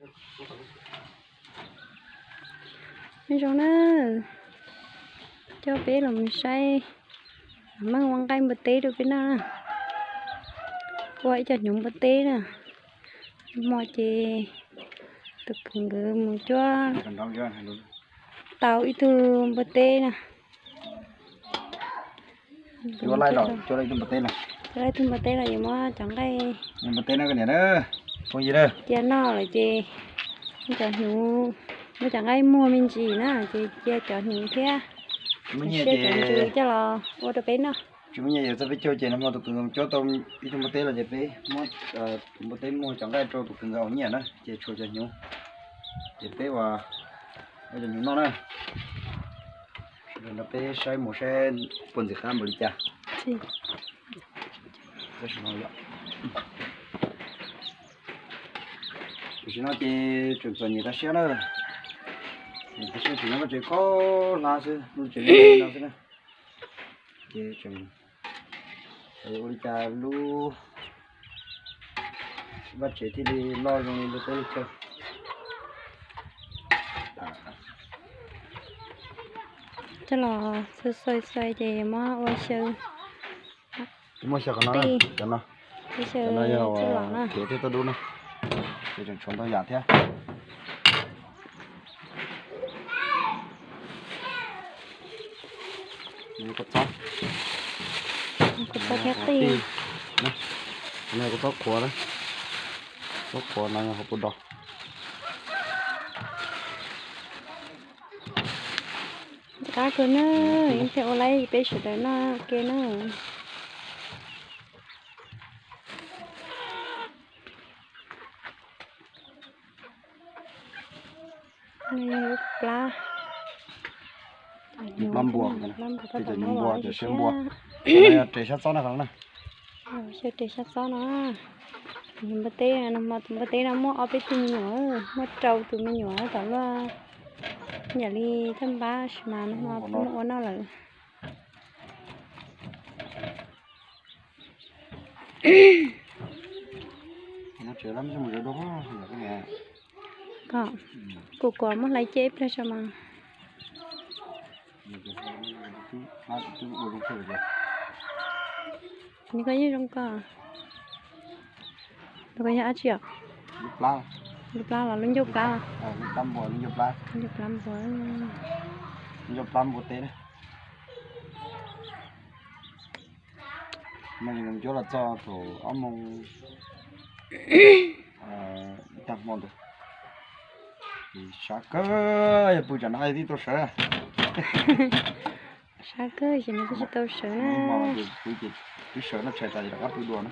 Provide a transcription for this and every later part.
Nyob zoo na, coj peb los mus saib Meej ua nqaij npua teb rau peb noj na. Ua ib co hnyuv npua teb na. Hmo ces tus kwv nkawd mus cuab tau ib tug npua teb na. Cuab laij los, cuab laij tug npua teb los, yuav muab cov nqaij npua teb na, cia noj lawm ces muab cov hnyuv, muab cov nqaij muag me ntsis na ces cia cov hnyuv thiab siab cov ntsuv coj los ua rau peb noj. Tsis muaj nyiaj yuav txog peb caug ces nag hmo tus kwv cuab tau ib tug npua teb los ces peb muab tus npua teb muag cov nqaij rau tus kwv nkawd haus nyiaj na ces tshuav cov hnyuv ces peb ua cov hnyuv noj na. Sawv daws nrog peb saib mus saib puas ntxim qab npaum li cas. Tam sim no ces tseem txom nyem tag siab na. Tag siab tseem nyob vaj tsev khaub hlab xwb, lub tsev no xwb na. Ces tseem ua li cas lub vaj tsev thiaj li loj zoo li lub teb lub chaw. Coj los xaws xaws xaws ces muab ua xyaw. Muab xyaw qhov no, cov no, cov no yog kev thiab tauj dub na, ces tseem tshuav ntau yam thiab. Kua txob, kua txob thiab qij. Kua txob qhuav na, txob qhuav no yog qhuav pua dos. Qab kawg na, ib pliag ua laib peb sawv daws noj ke na. Lub plab, plab npua, cov siab npua, yog res sab txob na. Xyaw res sab txob no. Npua teb, nag hmo tus npua teb no muaj ob peb tug me nyuam, muaj rau tus me nyuam tom luaj, yam li thaj npab sis mas nag hmo peb muab ua noj lawm. Kuv kuv muab hlais ceb ib pliag tso mas. Nws koj yeej zoo koj. Tus ko yog dab tsi os? Lub plab los lub ncauj plab? Lub plab npua, lub ncauj plab. Lub ncauj plab npua. Lub ncauj plab npua teb na. Mas nws cuab los txog thaum ob moos ib tag hmo ntawd. Sab kawg, yog pw tsam no tib tau sawv. Sab kawg ces nws twb tsis tau sawv na. Twb sawv noj tshais tas ces rov qab pw dua na.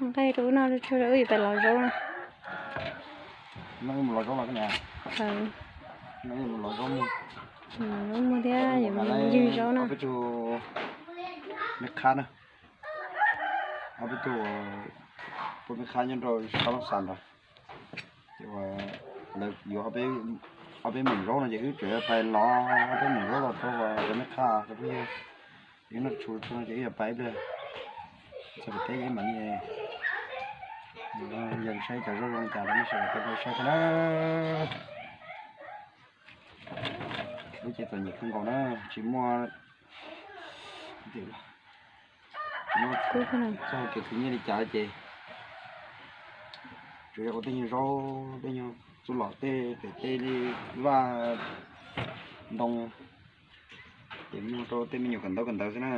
Nqaij rau wb noj tshuaj, wb yuav pais lov zaub na. Noj mus lov zaub los? Noj mus lov zaub mus. Lov zaub mus thiab yuav mus ncig zaub na. Ob peb tug me qhab na, ob peb tug poj me qhab nyob rau sab Looj Xas ntawd. Ces lawv yuav ob peb moos zaub no ces wb tseem pais lov ob peb moos zaub los rau cov me qhab cov phooj ywg. Wb noj tshua tshua no ces wb yuav pais ib pliag txog pem teb ces mam li yees saib cov zaub zoo li cas rau nej sawv daws tau saib thiab na. Lub ces txom nyem kawg nkaus na, tsis muaj, tsis muaj txoj hau kev khwv nyiaj li cas ces tsuas yog ua tej nyuag zaub, tej nyuag txuj lom tej pem tej li vaj ntoo, ces muag rau tej me nyuam kawm ntawv kawm ntawv xwb na.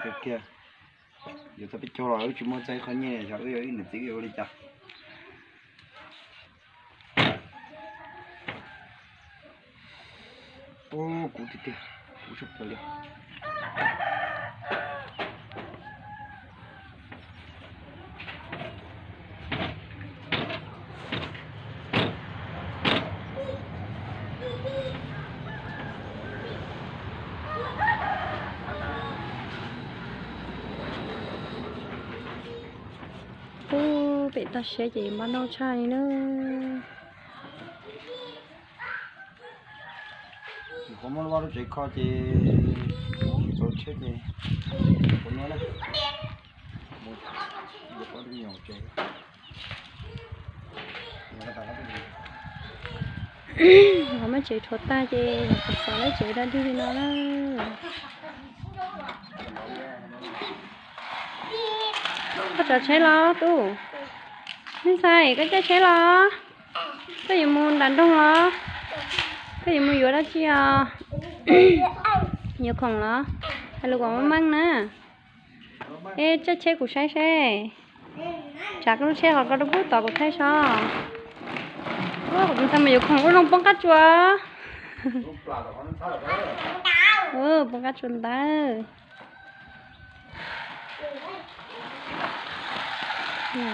Tiag tiag, yuav txog peb caug los wb tsis muaj txoj ib qho nyiaj, xyov wb yuav wb niam txiv wb yuav ua li cas. Ub, kuv tiag tiag, kuv tshaj plaws li. Ub, pem toj siab ces npab noj tshaj li na. Kuv muab lub vaj lub tsev kho ces kuv txaus tsheb ces kuv nyob na. Los muab tsev rhuav tag ces los xov lub tsev dog dig li no na. Koj tsav tsheb los tub? Neej Xais, koj caij tsheb los? Koj yuav mus nram nroog los? Koj yuav mus yuav dab tsi os? Yuav khoom los? Hais lus kom meej meej na. Es caij tsheb kuv saib seb. Tsav koj lub tsheb qhov ko rau pub tom kuv thaij so. Kuv tus ntxhais mus yuav khoom ua zoo poob qab tsuas. Poob qab tsuas ntawd.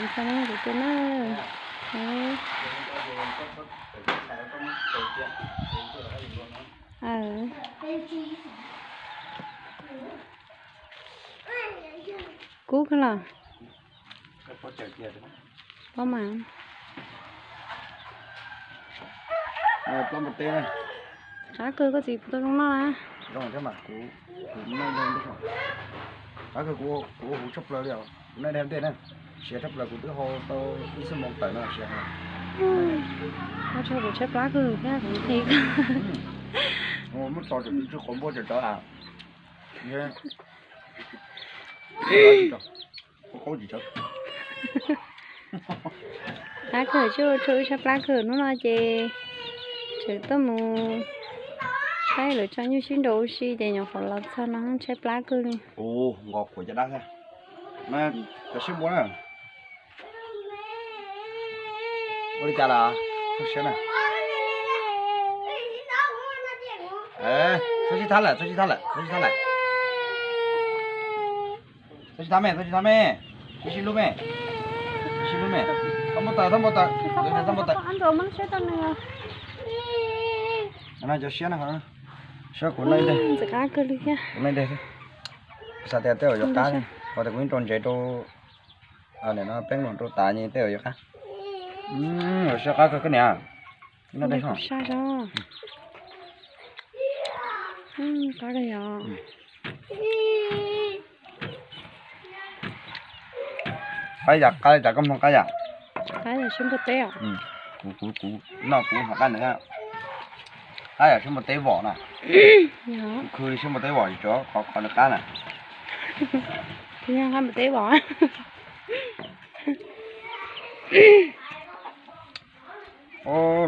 Ntxhais no kuv tus na. Kub kawg los? Pob mas. Qab kawg koj txiv tau zoo noj na. Qab kawg kuv ua huv tshaj plaws li os, kuv noj ntej na, siav tshaj plaws, kuv twb hau tau ib xuab moos tawm no siav. Ua tshaj kuv tshaib plab kawg thiab kuv nqhis kawg. Muab tso tsawv tsw quav npua tsawv tsawv a. Qab kawg tsuj tshua wb tshaib plab kawg hnub no ces tseem tuaj mus saib lawv tso nyuj sib nraus ua si ces nyuam qhuav los txog no tshaib plab kawg li. Ua nqos khuav caj dab thiab. Cov siab npua na. Ua li cas lawm? Txhob siab na. Txhob sib thab lawm, txhob sib thab lawm, txhob sib thab lawm. Txhob sib thab me, txhob sib thab me. Sib sib hlub me. Sib hlub me. Thab npau taws, thab npau taws. Thab npau taws. No cov siab na, siab kuv no ntej. Kuv no ntej xwb. Xav tias tej zaum yuav qab, qhov tias kuv yeej rau ntsev rau, no peb luag rau tas ne tej zaum yuav qab. Siab qab kawg koj niam. Sa os. Qab yam qab li cas koj mloog qab yam? Qab yam siab npua teb os. Kuv, kuv, kuv noj kuv hov qab nws, qab yam siab npua teb vom na. Khw li siab npua teb vom tsuav qhov qhov nws qab na. Qab npua teb vom.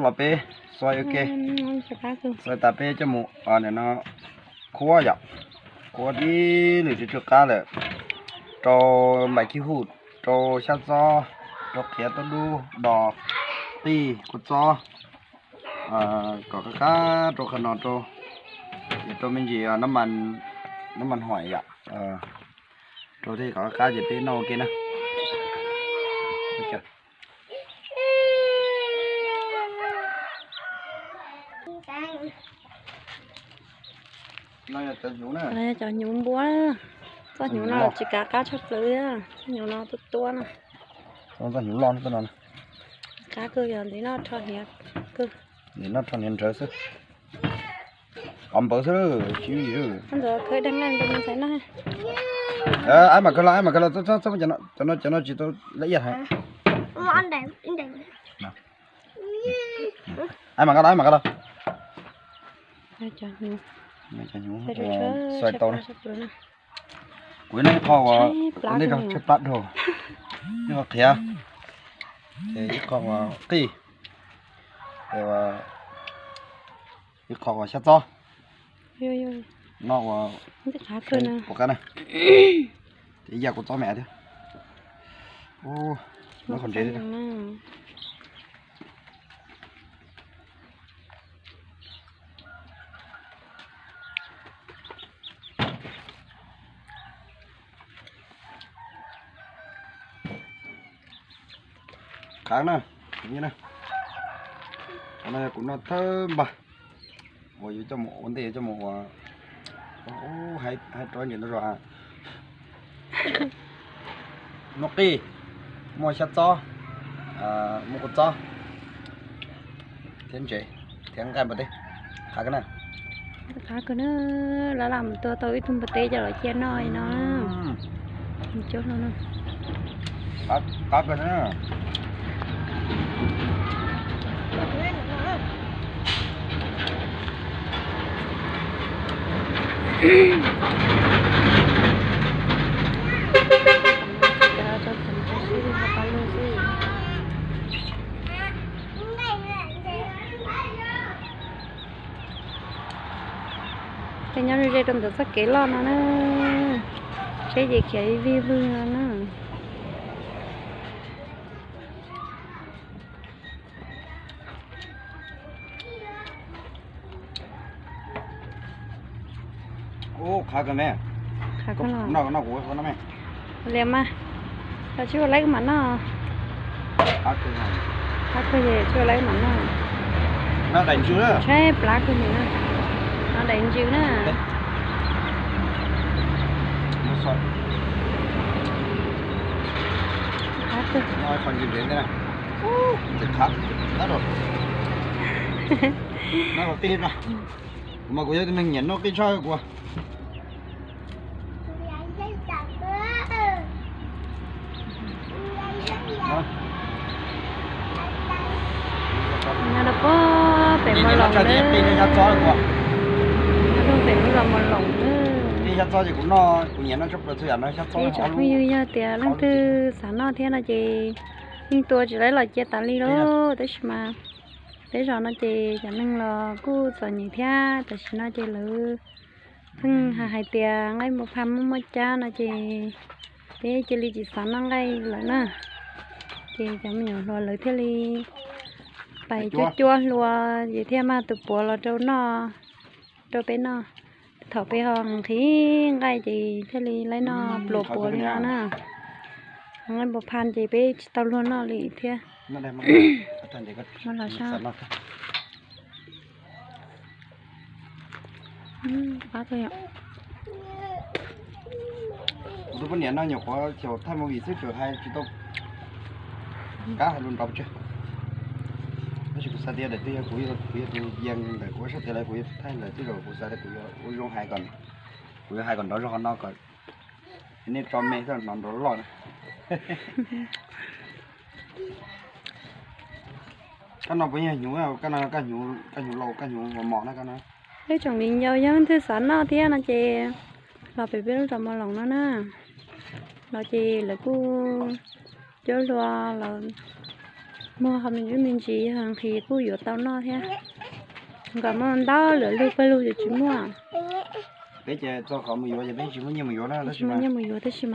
Los peb xua ua ke, xua tas peb coj mus no khuab yom, khuab tib lwm tsw tsw qab lawm, rau npais khib huj, rau xyab txob, rau qhiav tauj dub, dos, qij, kua txob, kom qab qab rau qhov no rau, ces rau me ntsis nab mas hoim yom, rau thiaj kom qab qab ces peb noj ua ke na. Cov hnyuv npua, txoj hnyuv no tsis kav qab tshaj plaws, txoj hnyuv no tuab tuab no. Txoj hnyuv loj no, qab kawg yog ntxiv noj rho hniav kawg. Ntxiv noj rho hniav nrhawv xwb. Qhov npawv xwb, tsis ntxiv. Aib mas kawg los, aib mas kawg los, cov no, cov no tsis tau laj iaj heev. Aib mas kawg los, aib mas kawg los. Cov hnyuv, xais tau na. Kuv noj ib qho uas ua ntej tshaib plab dhau, ib qho qhiav, ces ib qho uas qij, ib qho uas xyab txob, noj ua pov qab na, ces ib yam kua txob me thiab. Muab qhov ntsev thiab. Qhov na, qhov no yog kuv noj thawj npag uas yuav coj mus ua ntej, yuav coj mus ua, hais rau ntsis no zog. Muaj qij, muaj xyab txob, muaj kua txob, thiab ntsev, thiab nqaij npua teb. Qhov ko na, Qab kawg na, lawv lam mus tua tau ib tug npua teb coj los cia noj no. Cov no. Qab kawg na. Ces nyob ze rau ntawm txoj kev loj no na, tsheb ces khiav vij vwg no na. Ub, qab kawg me. Qab kawg los. Noj, noj kuv no me. Liam mas, los tsis ua laib mam noj. Qab kawg, qab kawg ces tsis ua laib mam noj. Noj daim ntsws na. Tsheb plab kawg li na. Noj daim ntsws na. Qab kawg. Noj qhov ntsws ntev ntej na. Ntxim qab, qab rau. Noj qhov qij na. Kuv mas kuv yog tus neeg nyiam noj qij tshaj kuv. Nyob rau pem Muas Loos na. Nyob rau pem lub zos Muas Loos na. Ib tsoom phooj ywg, yog tias leej twg xav noj thiab no ces yeej tua tsis laib los cia tas li lauj. Tab sis mas peb zos no ces cov neeg los kuj txom nyem thiab, tam sim no ces lawv pheej hais tias nqaij npua phaj muaj muaj cab no ces peb cia li tsis xav noj nqaij lawm na. Ces cov me nyuam hluas lawv thiaj li pais cuab cuab hlua, ces thiaj mag tus puav los rau noj, rau peb noj. Thaum peb ho nqhis nqaij ces thiaj li laib noj pluas puav li no na. Nqaij npua phaj ces peb tsis tau luag noj li thiab. Los sab. Kuv tus poj niam no nyuam qhuav xyaum thaij movie xwb tseem hais tsis tau kab hais lus nrov pes tsawg. Tab sis kuv xav tias daim twg yog kuv, kuv yog tus yees ntawm kuv sab tias lawv kuv yuav thaij lawm tej zaum kuv xav tias kuv yuav ua zoo hais kom, kuv yuav hais kom nrov zog qhov no kom nej tso me xwb hnov nrov loj na. Kab no puas yog hnyuv, kab no kab hnyuv laus kab hnyuv mos mos na kab no. Ib tsoom viv ncaus yog leej twg xav noj thiab no ces los pem peb lub zos Mos Loos no na, los ces lawv kuj cuab hlua los muag ho me ntsis me ntsis yog nqhis kuj yuav tau noj thiab. Nkawd muaj ntau lwm lug pawg lug ces tsis muaj. Peb ces txog qhov mus yuav ces peb tsis muaj nyiaj mus yuav na, tsis muaj nyiaj mus yuav tab sis mas